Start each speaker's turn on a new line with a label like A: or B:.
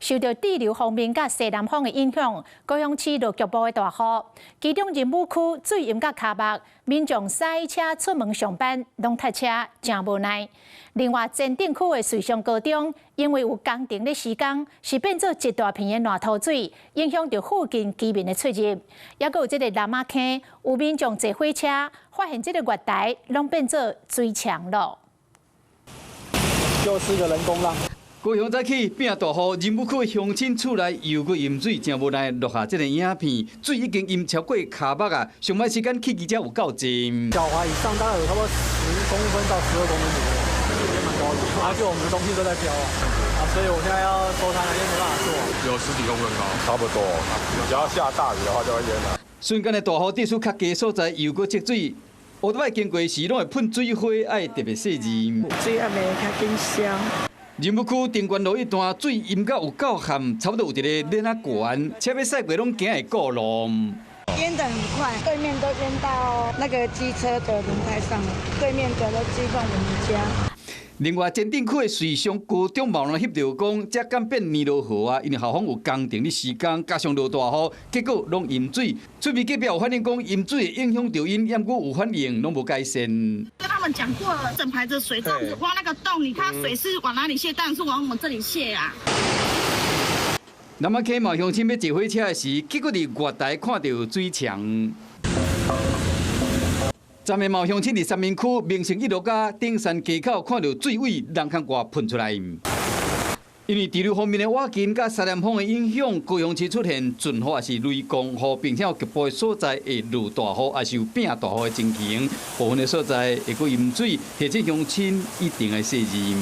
A: 受著對流鋒面佮西南風的影響，高雄市落局部的大雨。其中仁武區水淹到跤目，民眾駛車出門上班攏塞車，誠無奈。另外，前鎮區的瑞祥高中，因為有工程咧施工，是變做一大片的爛塗水，影響著附近居民的出入。猶閣有這个南仔坑，有民眾坐火車，發現這个月台攏變做水牆囉。
B: 就是個人工浪。
C: 高雄早起變大雨，仁武區鄉親厝內又閣淹水，誠無奈錄下這个影片，水已經淹超過跤目啊！上擺時間去記者有夠深。
B: 腳踝以上大概有差不多10公分到12公分左右，也蠻高的。啊，就我們的東西都在飄啊，啊，所以我現在要收攤了，因為沒辦法做。
D: 有十幾公分高，差不多。只要下大雨的話就會淹了。
C: 瞬間的大雨，地勢較低所在又閣積水，烏頭擺經過時攏會噴水花，愛特別細膩。
E: 水也袂較緊消。
C: 仁武區登關路一段水淹到有夠深，差不多有一个鏈仔懸，車欲駛過攏驚會過路。
E: 淹得很快，對面都淹到那個機車的輪胎上了，對面的都接近我們家。
C: 另外，前鎮區的瑞祥高中嘛有人翕著講，這敢變尼羅河啊？因為校方有工程咧施工，加上落大雨，結果攏淹水。厝邊隔壁有反映講，淹水會影響著𪜶，毋過有反應，攏無改善。
F: 跟他們講過了，整排的水這樣子挖那個洞，你看水是往哪裡泄？當然是往我們這裡泄啊。
C: 南仔坑嘛鄉親欲坐火車的時，結果佇月台看著水牆。昨暝嘛鄉親佇三民區民生一路佮頂山街口看著水佇人空外噴出來。因為對流鋒面的倚近佮西南風的影響，高雄市出現陣雨抑是雷公雨，並且有局部的所在會落大雨，抑是有變大雨的情形。部分的所在會閣淹水，提醒鄉親一定愛細膩。